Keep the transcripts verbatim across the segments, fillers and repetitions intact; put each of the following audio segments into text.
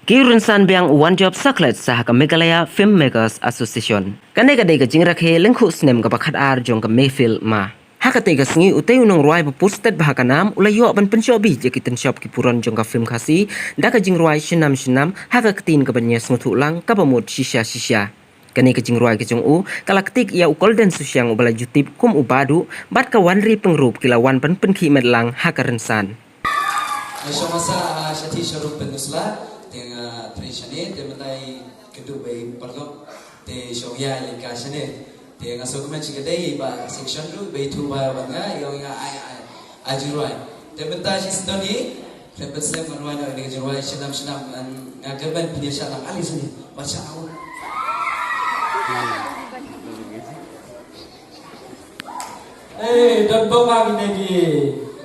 Ki rynsan biang u wan jop saklet sa ha ka Meghalaya Filmmakers Association. Kane ka dei ka jingrakhe lyngkhuh snem kaba khatar jong ka Mehfil Ma. Ha katei ka sngi utei u nongrwai ba pur stet bha ka nam u la ïoh ban pynshong bit ïa ki tynshop ki puron jong ka film Khasi da ka jingrwai Shnam Shnam ha ka ktien kaba ñiewsngewthuh lang kaba mut shisha shisha. Kane ka jingrwai ka jong u ka la ktik ïa u Golden Sushiang uba la ju tip kum u Badu bad ka Wanri Pyngrope ki la wan ban pynkhih met lang ha ka rynsan. Nga shong masa, ah, shatei sharum pynusla, te nga trei shane, te mynta i kynduh ba i paralok, te shong ïa i ka shane. Te nga sngewkmen shi katdei ba section ruh ba i tu ba ban nga, i ong nga ai, ai, ai jingrwai. Te mynta shi sdang hi, te pynslem ngan rwai noh ïa ka jingrwai Shnam Shnam, ngan, nga kyrmen pynïasoh lang ali shane. Bacha au. Eh, don bok ang ne ki.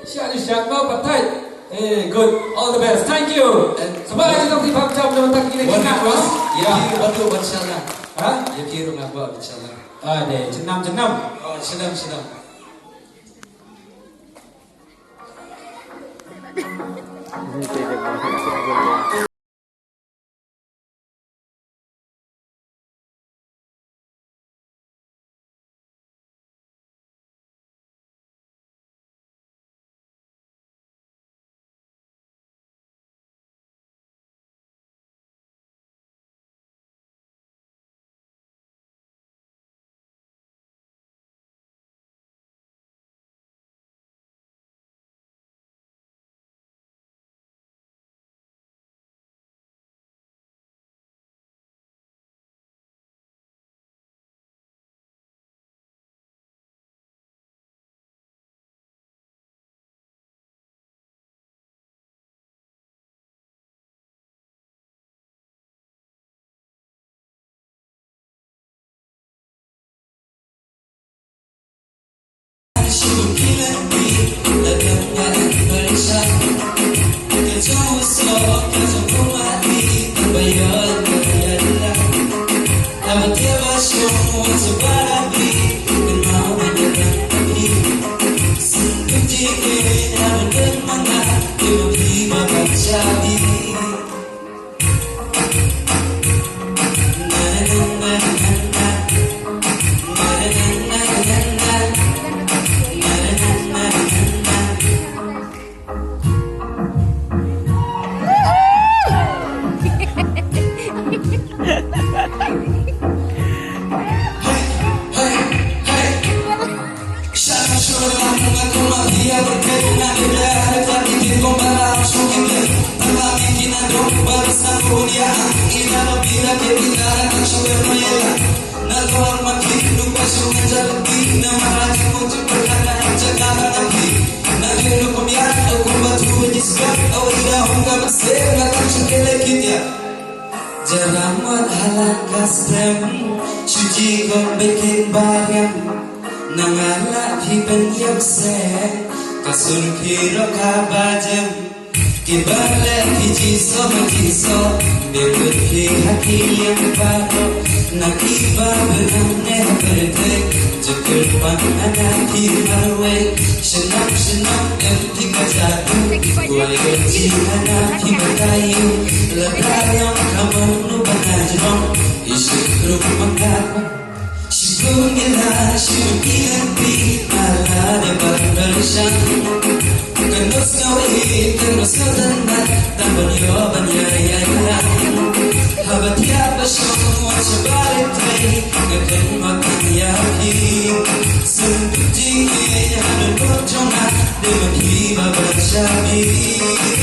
Siap ni siap kau patai. Eh, good. All the best. Thank you. Selamat hari dong di Bangsa, belum tak kini. One kita, request. Ya, oh. Kiri batu, inshallah. Ha? Ya, kiri ngapa, inshallah. Ah, deh, jenam, jenam. Oh, jenam, jenam. Jaramot hala custom, shuji kom bikin bareng. Nangala phi ban ïap seh, ka sur phi rok ka bajem. Ki bale phi jiso ma jiso, be put phi ha ki liang baro. Na ki ba benang ne ha pyrthei, jukut pan ana phi marwei. Shnam shnam em phi ka jadu, wai ji ana phi batayu. Lada long kamon nu bana jrong, isu rup maka. Shibun ila, shibun ila pi, ala de ban bershang. Kan nos ngawi, kan nos ngadan ban, dan ban yo ban ya ya ya. Haba tiap ba shong, wan shabar itai, kan kan makan ya pi. Sun tuji, ya dan berjong, de maki ba ban shabi.